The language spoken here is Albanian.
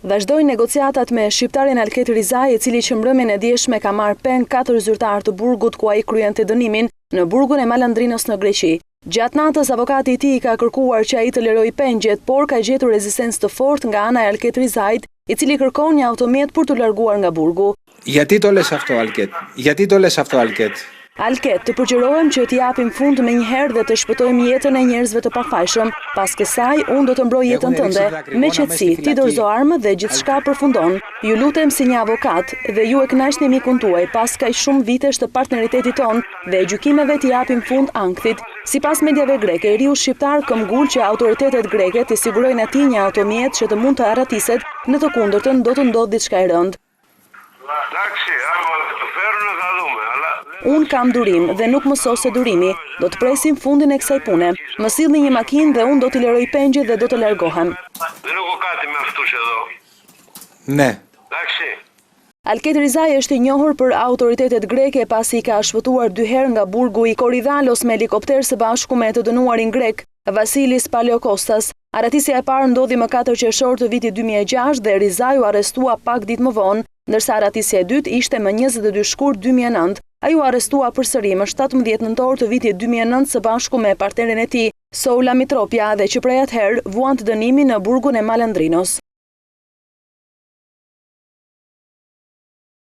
Vazhdojnë negociatat me shqiptarin Alket Rizaj, i cili që mbrëmjen e djeshme ka marrë peng katër zyrtarë të burgut ku ai kryente dënimin në burgun e Malandrinos në Greqi. Gjatë natës, avokati i tij i ka kërkuar që ai të lirojë pengjet, por ka gjetur rezistencë të fortë nga ana e Alket Rizajt, i cili kërkon një automjet për t'u larguar nga burgu. Γιατί το λες αυτό, Αλκέτ? Γιατί το λες αυτό, Αλκέτ? Alket, të përgjërohem që t'i japim fund menjëherë dhe të shpëtojmë jetën e njerëzve të pafajshëm. Pas kësaj, unë do të mbroj jetën tënde. Me qetësi, ti dorëzo armët dhe gjithçka përfundon. Ju lutem si një avokat dhe ju e kënaqni mikun tuaj pas kaq shumë vitesh të partneritetit tonë dhe gjykimeve t'i japim fund ankthit. Sipas mediave greke, i riu shqiptar këmbgul që autoritetet greke t'i sigurojnë atij një automjet që të mund të arratiset, në të kundërtën do të ndodhë diçka e rëndë. Unë kam durim dhe nuk më soset durimi. Do të presim fundin e kësaj pune. Më sillni një makinë dhe unë do t'i liroj pengjet dhe do të largohem. Ne. Alket Rizaj është i njohur për autoritetet greke pasi ka shpëtuar dy herë nga burgu i Korydallos me helikopter së bashku me të dënuarin grek, Vasilis Paleokostas. Arratisja e parë ndodhi më 4 qershor të vitit 2006 dhe Rizaj u arrestua pak ditë më vonë, ndërsa arratisja e dytë ishte më 22 shkurt 2009. Ai u arrestua përsëri më 17 nëntor të vitit 2009 së bashku me partnerin e tij, Soula Mitropia, dhe që prej atëherë vuante dënimin në burgun e Malandrinos.